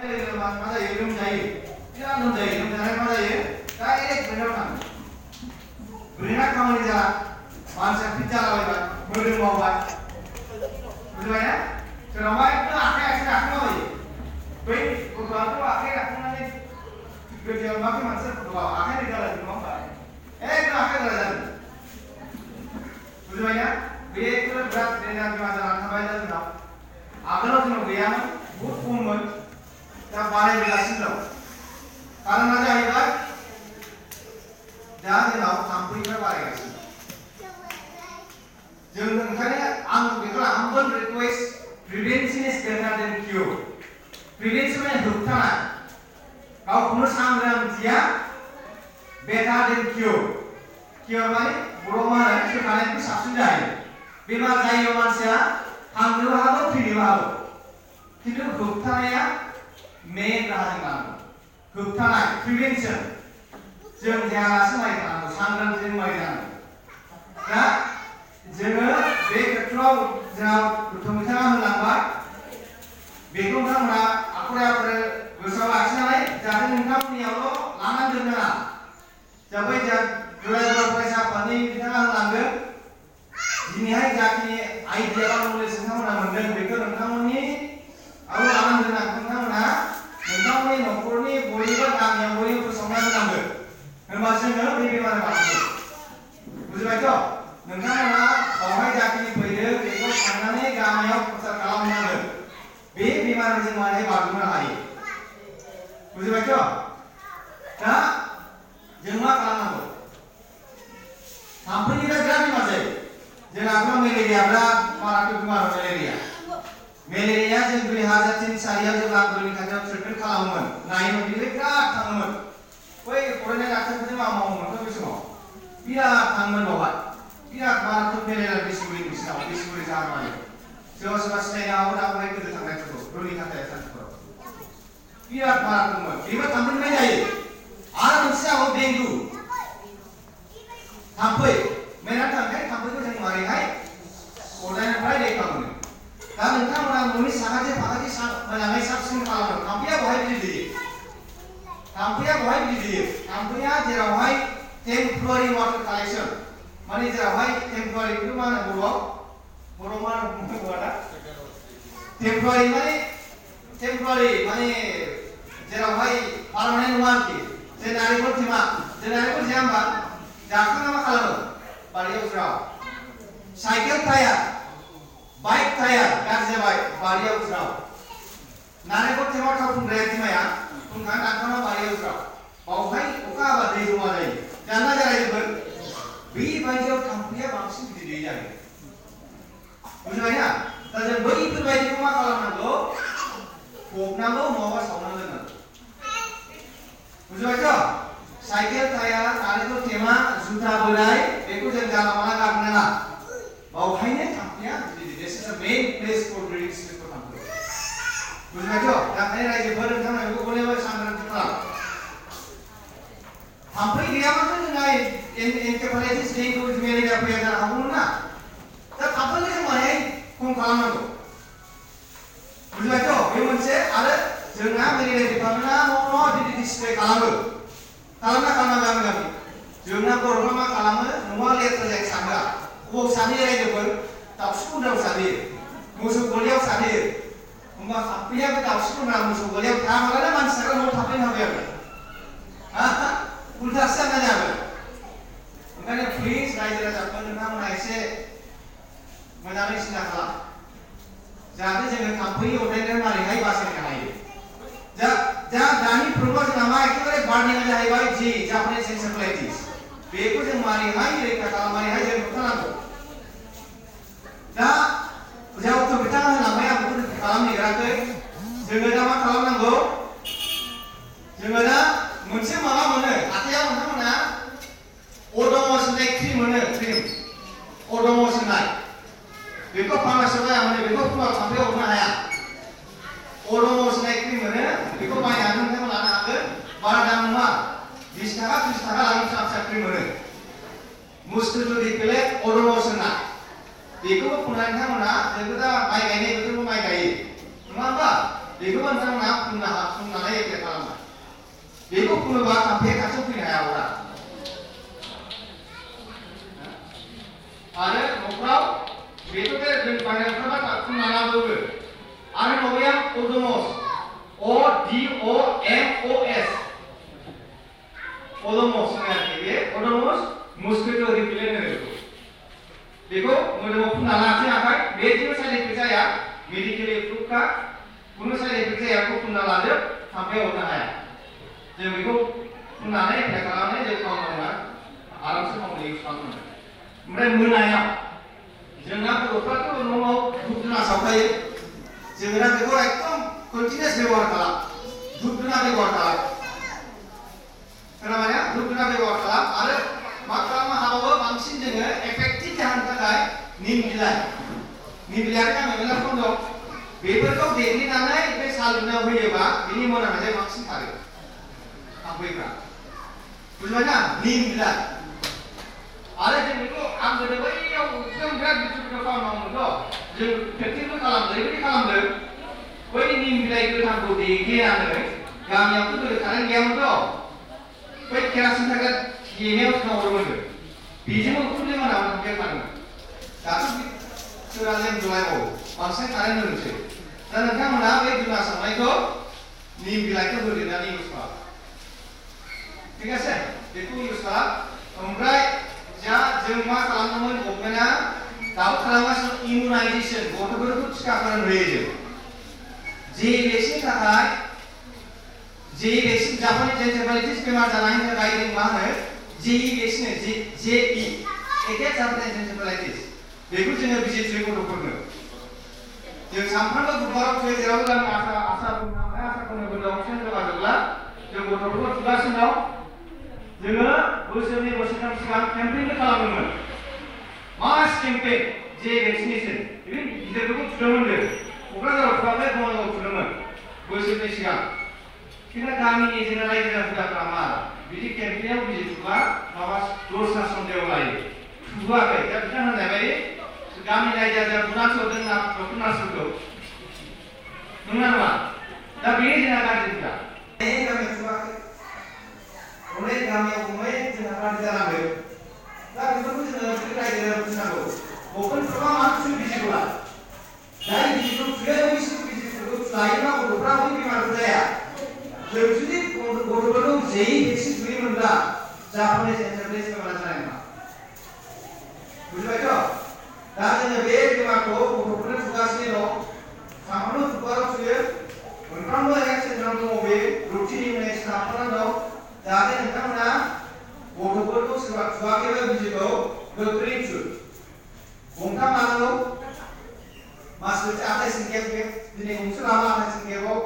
मा जायो लोमजायो बिराद लोमजायो लोमजानाय मा जायो डाइरेक्ट ब्रेनाव थाङो ब्रेना खामानि जाला मानसिया फिट जालाबायबाय मोदोम मावबाय बुजिबाय ना सोरनावबा एकदम आखाइ माबायो बै गथ'आथ' आखाइ गाखोनानै गोदोआव मा मानसिया गथ'आ आखाइ रोगाला नङा होमबा एकदम आखाइ रोगा जादों बुजिबाय ना बेखौ बिराद ब्रेना बेमार जानानै थाबाय दा जोंनाव आगोलाव जोंनाव गैयामोन बहुत खममोन दा बारायबोगासिनो दं कारना जाहैबाय दा जोंनाव थाम्फैफ्रा बारायगासिनो जों ओंखायनो आं बेखौ humble request prevention is better than cure prevention माने होबथानाय गावखौनो सांग्रांथिया better than cure cure माने बर' मा होनो सोखानायनिख्रुइ साबसिन जायो बेमार जायोबा मानसिया थांनोबो हागौ थैनोबो हागौ खिन्थु होबथानाया मेन राहाजों लानांगौ होबथानाय प्रिभेन्सन जों जायालासे माइ थानांगौ सांग्रांथिजों माइ थानांगौ दा जोङो बे खेत्रआव जोंहा बिथाङा होनलांबाय बेखौ नोंथांमोना आखरे आखरे गोसोआव लाखिनानै जाहाथे नोंथांमोननियावल' लानानै दोननाङा दा बै जा दुलाराय बर' फरायसा आफादनि बिथाङा होनलांदों दिनैहाय जाखिनि आइडिया बा नलेज नोंथांमोना मोनदों बेखौ नोंथांमोननि आरो लानानै दोननांगौ नोंथांमोना नोंथांमोननि न'खरनि बयनिबो गामियाव बयनिबो फोसावना होनांगोन होनबासो जोङो बे बेमार बारगोन बुजिबायथ' नोंथांमोना बावहाय जाखिनि फैदों बेखौ थांनानै गामियाव प्रचार खालामनांगोन बे बेमारजों जों माने बारग'नो हायो बुजिबायथ' दा जों मा खालामनांगौ थाम्फैनिफ्राय बिराद बेमार जायो जोंनाथ' मेलेरिया बिराद माराथो बेमार मेलेरिया जों 2003-4आव जेब्ला आंगुरनि खाथियाव ट्रिटमेन्ट खालामोमोन नायोमोन बिनिफ्राय बिराद थाङोमोन बै फरायनाय डाक्टारफोरजों मावोमोन बै समाव बिराद थाङोमोन बावहाय बिराद माराथो मेलेरिया बिसुरि बिसिनाव बिसुरि जानाय सोरबा सोरबा सिनायनो हागौ दा बेवहाय गोदो थांनायफोरखौ रुनि खाथियाव सानसेफोराव बिराद माराथोमोन बेबो थाम्फैनिफ्राय जायो आरो मोनसे जाबाय डेंगु थाम्फै मेना थांबाय थाम्फैखौ जों मारैहाय अरनायनिफ्राय रैखा मोनो दा नोंथांमोना न'नि साखाथि फाखाथि मोजाङै साब सिखोन खालामो थाम्फैया बहाय बिदै दैयो थाम्फैया जेरावहाय टेम्परारि वाटार कालेक्शन माने जेरावहाय टेम्परारि बेखौ मा होनो बर' मा होनो दा टेम्परारि माने जेरावहाय पारमानेन्ट नङा आरोखि जे नारेंखल थेमा जाया होमबा जाखांना मा खालामो बारियाव ज्राव साइकेल टायार बाइक टायार गाज्रि जाबाय बारियाव ज्राव नारेंखल थेमा थाव फुनग्राया थेमाया फुनखांना दानखांना बारियाव ज्राव बावहाय अखा हाबा दै जमा जायो दाना जागायजोबगोन बेबायदियाव थाम्फैया बांसिन बिदै दैयो जायो बुजिबाय ना दा जों बैफोरबायदिखौ मा खालामनांगौ फबनांगौ नङाबा सावनानै दोननांगौ बुजिबायथ' साइकेल टायार नारेंखल थेमा जुथा बोराय बेखौ जों जानला मानला गारनाङा बावहायनो थाम्फैया this is a main place for breeding space for थाम्फै बुजिबायथ' दा खालि रायजोफोर नोंथांमोना बेखौ बयबो सांग्रांथि खालाम थाम्फै गैयाबाथ' जोंहा एन्केफेलाइटिस डेंगु मेलेरिया फैया जानो हागौमोन ना दा थाम्फैखौ जों माने खम खालामनांगौ बुजिबायथ' बे मोनसे आरो जोंना मेलेरिया डिपार्टमेन्टआ न' डिडिटि स्प्रे खालामो खालामना गामि जोंना बर'फ्रा मा खालामो न'आ लेथ्रा जायो सानोआ अबाव सानहैयो रायजोफोर दावस्रि गुन्द्रायाव सानहैयो मोसौ गलियाव सानहैयो होमबा थाम्फैया बे दावस्रि गुन्द्रा मोसौ गलियाव थाङाब्लानो मानसिया न'आव थाफैनो हाबाय आरो उल्थासो जाना जाबाय ओंखायनो प्लिज रायजो राजाफोर नोंथांमोना एसे मोजाङै सिन्था खालाम जाहाथे जोङो थाम्फैनि अरनायनिफ्राय मारैहाय बासायनो हायो दा दानि प्रब्लेमा जोंना मा एखेबारे बार्निंआ जाहैबाय जि जापानिज एन्सेफेलाइटिस बेखौ जों मारैहाय रैखा खालाम मारैहाय जों होबथानांगौ दा जेराव बिथाङा होनलांबाय आं बेखौ रैखा खालामनो नागिराखै जोङो दा मा खालामनांगौ जोङो दा मोनसे माबा मोनो हाथायाव नोंथांमोना अडमस होननाय क्रिम मोनो अडमस होननाय बेखौ फार्मासियाव बाया मोनो बेखौ फुङाव थाम्फै अरनो हाया अडमस होननाय क्रिम मोनो बेखौ बायनानै नोंथांमोना लानो हागोन बारा दाम नङा 20 थाखा 30 थाखा लायो फिसा क्रिम मोनो मस्किट' रिपेलेन्ट अडमस होननाय बेखौबो फुननानै नोंथांमोना जोंबो दा माइ गायनाय बोथोराव माइ गायो नङा होमबा बेखौबो नोंथांमोना फुननो फुनोबा थाम्फैया खाथियाव फैनो हाया अरा आरो न'खराव बेथ' बे जों बाहेरायाव ओंखारबा फुनना लाबोबो आरो माबाया ओडोमस ODOMOS ओडोमस होनो बे ओडोमस मस्किटो रिपेलेन्ट होनो बेखौ मोदोमाव फुनना लानोसै आखाय बे जेबो साइड इफेक्ट जाया मेडिकेलि प्रुफखा कुनु साइड इफेक्ट जाया बेखौ फुनना लादो थाम्फैया अरनो हाया जों बेखौ फुननानै एप्लाइ खालामनानै जों खालामनांगौ आरामसे मावनो इउज खालामनांगौ ओमफ्राय मोनायाव जोंना बर'फ्राथ' न'आव धुप धुना सावखायो जोंना बेखौ एकदम कन्टिनिउस बेबहार खालाम धुप धुना बेबहार खालाम खोनाबायना धुप धुना बेबहार खालाम आरो मा खालामनो हाबावो बांसिन जोङो एफेक्टिभ जाहोनो थाखाय निम बिलाइनि गामियाव मेरला फन दं बेफोरखौ देग्लिनानै बे सालुनायाव होयोबा बिनि मोनामनाया बांसिन खारो थाम्फैफ्रा बुजिबायना निम बिलाइ आरो जों बेखौ आं गोदो बैयाव एकदम बिराद बिथुबिथाव खामानि मावोमोनथ' जों प्रेक्टिसबो खालामदों ओरैबायदि खालामदों बै निम बिलाइ गोथांखौ देग्लिनानै गामियावथ' गोदो कारेन्ट गैयामोनथ' बै केरासिन थाग्रा थेमायाव सोनाहरोमोन बेजोंबो उखुन्दै मोनामोन थाम्फैया खारोमोन दाथ' सोरबा लेमजलायबावो बांसिन कारेन्ट होनोसै दा नोंथांमोना बे धुना सावनायखौ निम बिलाइखौ होदेरनानै इउज खालाम ठीक আছে बेखौ इउज खालाम ओमफ्राय जा जों मा खालामदोंमोन गभर्नमेन्टआ दाबो खालामगासिनो इमिउनाइजेसन गथ'फोरखौ टिकाकरण होयो जों जे भेक्सिननि थाखाय जे भेक्सिन जापानिज एन्सेफेलाइटिस बेमार जानायनि थाखाय जों मा होनो जेइ भेक्सिन जेइ एकेट जापानिज एन्सेफेलाइटिस बेखौ जोङो बिजि थुयो गथ'फोरनो जों सानफ्रामबो बुधबाराव थुयो जेरावबो गामि आसाखौनो दं सेन्ट्रेल बाजोब्ला जों गथ'फोरखौ थुगासिनो दं जोङो बोसोरनै बोसोरथाम सिगां केम्पेइनबो खालामदोंमोन मास केम्पेइन जे भेक्सिनेसन गिदिरफोरखौ थुदोंमोन जों क'क्राझाराव थुवाखै बङाइगावआव थुदोंमोन बोसोरनै सिगां खिन्थु गामिनि जोंना रायजो राजाफोरा मा बिदि केम्पेइनाव बिजि थुबा माबा दस्रा सन्देह लायो थुवाखै दा बिथां होननाय बायदि गामि रायजो राजाया बुनासो हरदों ना डक्टर नार्सफोरखौ नंगौना नङा दा बे जोंना गाज्रिफ्रा गामियाव थुवाखै अनेक गामियाव गंनै जोंहा गाज्रि जानांगौ दा बेफोरखौ जोङो रायजो बुजिनांगौ गभर्नमेन्टफ्रा मानो थुयो बिजिखौला जाय बिजिखौ थुयो बैसोर बिजिखौ लायोब्ला गथ'फ्रा बै बेमारफोर जाया जों जुदि गथ'फोरखौ जेइ भेक्सिन थुयोमोनब्ला जापानिज एन्सेफेलाइटिस बेमारा जानाय नङा बुजिबायथ' दा जोङो बे बेमारखौ गथ'फोरनो थुगासिनो दं सानफ्रोमबो बुधबाराव थुयो मोनफ्रोमबो हेल्थ सेन्टाराव दङ बे रुटिन इमिउनाइजेसन हाबनानै दं जाहाथे नोंथांमोना गथ'फोरखौ सोरबा थुवाखैबा बिजिखौ गोख्रै थु गंथाम लानांगौ मास मोनसे 28 दिन गेप दिनै गंसे लाबा 28 दिन गेपआव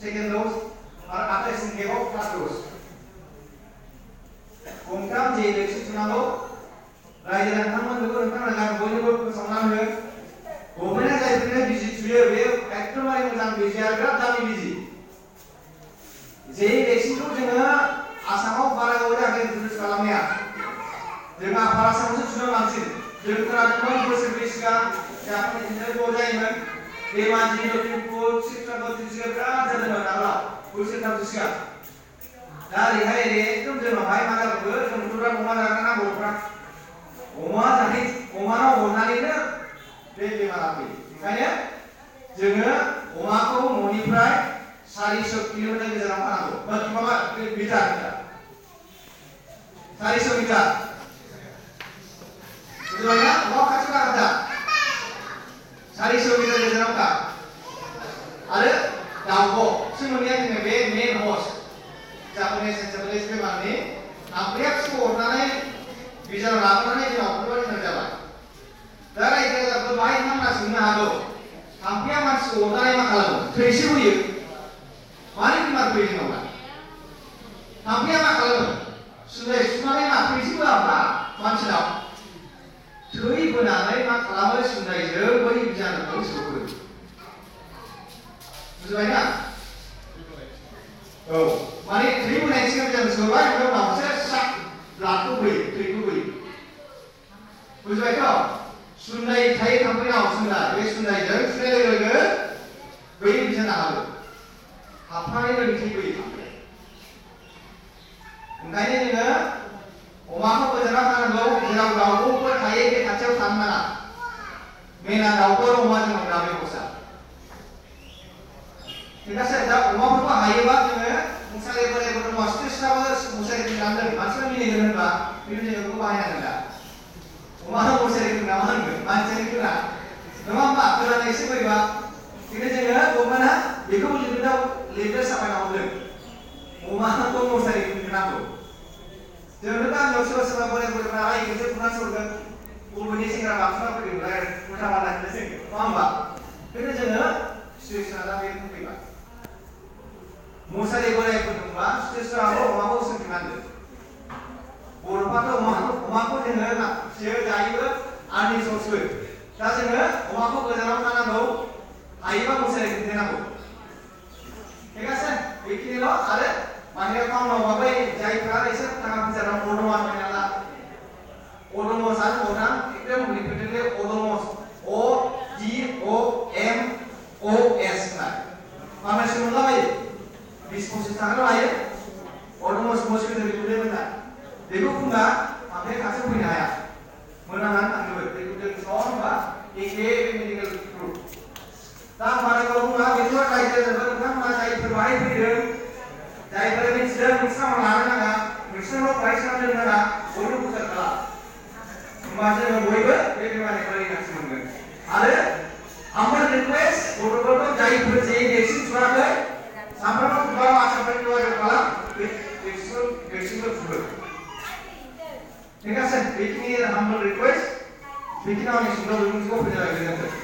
सेकेन्ड द'ज आरो 28 दिन गेपआव फार्स्ट द'ज गंथाम जे भेक्सिन थुनांगौ रायजो नोंथांमोनखौ नोंथांमोना गामि बयनोबो फोसावनानै हो गभर्नमेन्टआ जायफोरनो बिजि थुयो बे एकदमबारे मोजां बिजि आरो बिराद दामि बिजि जे भेक्सिनखौ जोङो आसामाव बारा गोबाव जायाखै इन्ट्रडिउस खालामनाया जोंहा पारासामावसो थुदों बांसिन जों खोनादोंमोन बोसोरब्रै सिगां जापानिज एन्सेफेलाइटिस जायोमोन बेमाजि लखिमपुर चित्रागड़ दिस्ट्रिक्टआव बिराद जादोंमोन आगोलाव बोसोरथामसो सिगां दा ओरैहाय एकदम जोंनावहाय मा जाबायबो जों गथ'फ्रा अमा जाग्रा ना बर'फ्रा अमानाव हरनानैनो बे बेमारा फैयो ओंखायनो जोङो अमाखौ न'निफ्राय 400 किल'मिटार गोजानाव खानांगौ माबा मिटार 400 मिटार बुजिबायना अमा खाथियाव गारदा 400 मिटार गोजानाव खा आरो दाउब' बिसोर मोननैया जोङो बे मेन हस्ट जापानिज एन्सेफेलाइटिस बेमारनि थाम्फैया बिसोरखौ अरनानै बिजानु लाबोनानै जोंनाव फैबाय जों जाबाय दा रायजो राजाफोर बाहाय नोंथांमोना सोंनो हागौ थाम्फैया मानसिखौ अरनानै मा खालामो थैसो होयो मानो बेमार फैयो जोंनावलाय थाम्फैया मा खालामो सुनाय सुनानै मा थैसो होआ होमबा मानसिनाव थै बोनानै मा खालामो सुनायजों बै बिजानुखौ सोबो बुजिबायना औ माने थै बोनायनि सिगां बिजानु सोबाय ओमफ्राय उनावसो साक ब्लाडखौ होयो थैखौ होयो बुजिबायथ' सुनाय थायो थाम्फैनाव सुनाय बे सुनायजों सुनाय लोगो लोगो बै बिजानु हाबो हाबनानै ओरै थै बोयो ओंखायनो जोङो अमाखौ गोजानाव थानांगौ जेराव दाउब'फोर थायो बे खाथियाव थानो नाङा मेना दाउफोर अमाजों दा बेबस्था ঠিক আছে दा अमाफोरखौ हायोबा जोङो मुसारि बोरायफोर दङ स्ट्रेसआबो मुसारि खोंनांगोन मानसिफ्रा मिनिगोन होनबा खिन्थु जोङो बेखौ बाहायनांगोन दा अमाखौ मुसारि खोंना मा होनगोन मानसियानो खोना नङा होमबा खोनानो एसे बोरैबा खिन्थु जोङो गभर्नमेन्टआ बेखौ लिरनो साफायना हरदों अमाखौ मुसारि खोंनांगौ जोंनो गामियाव सोरबा सोरबा बोराय बुरैफोरा रायगोनसो बुंना सरगोन बबेनि सेंग्रा बांसिना फैयोब्ला उल्था बाल्था होनोसै नङा होमबा खिन्थु जोङो सिचुवेसना दा बेखौ फैबाय मुसारि बोरायफोर दंबा सिचुवेसनाव अमाखौ सोंनांगोन बर'फ्राथ' अमाखौ जोङो फियो जायोबो आर्नि सर्सबो दा जोङो अमाखौ गोजानाव थानांगौ हायोबा मुसारि खोंथेनांगौ ঠিক আছে बेखिनिल' आरो बाहेरायाव टाउनाव बै जायफ्रा एसे थाखा फैसा दं अदमस बायनाला अदमस आरो अदां एकदम रिपिटेडलि अदमस ODOMOS ना मानसि मोनलाबायो 20-25 थाखा लायो अदमस मस्किट' रिपिटेड ना बेखौ बुंबा ओमफ्राय खाथियाव फैनो हाया मोनानानै थांजोबो बेखौ जों सम बा एखे मेडिकेल ग्रुप दा बारायखौ बुङा बेखौ रायजो नोंथांमोना जायफोर बाहाय फैदों जायफोर मिथिदों नोंस्राव लानो नाङा नोंस्राव फरायसा दोननो नाङा बयबो बुजार खालाम होमबा जोङो बयबो बे बेमारनिफ्राय रैखाथि मोनगोन आरो आंबो रिक्वेस्ट गथ'फोरखौ जायफोर जे भेक्सिन थुवाखै साफ्रोमबो थुबाव आसामफोरनि जगाजग खालाम भेक्सिनखौ थुहो ঠিক আছে बेखिनि हामबल रिक्वेस्ट बेखिनि आंनि सुंद' बिबुंथिखौ फोजोबनाय गोजोन्थों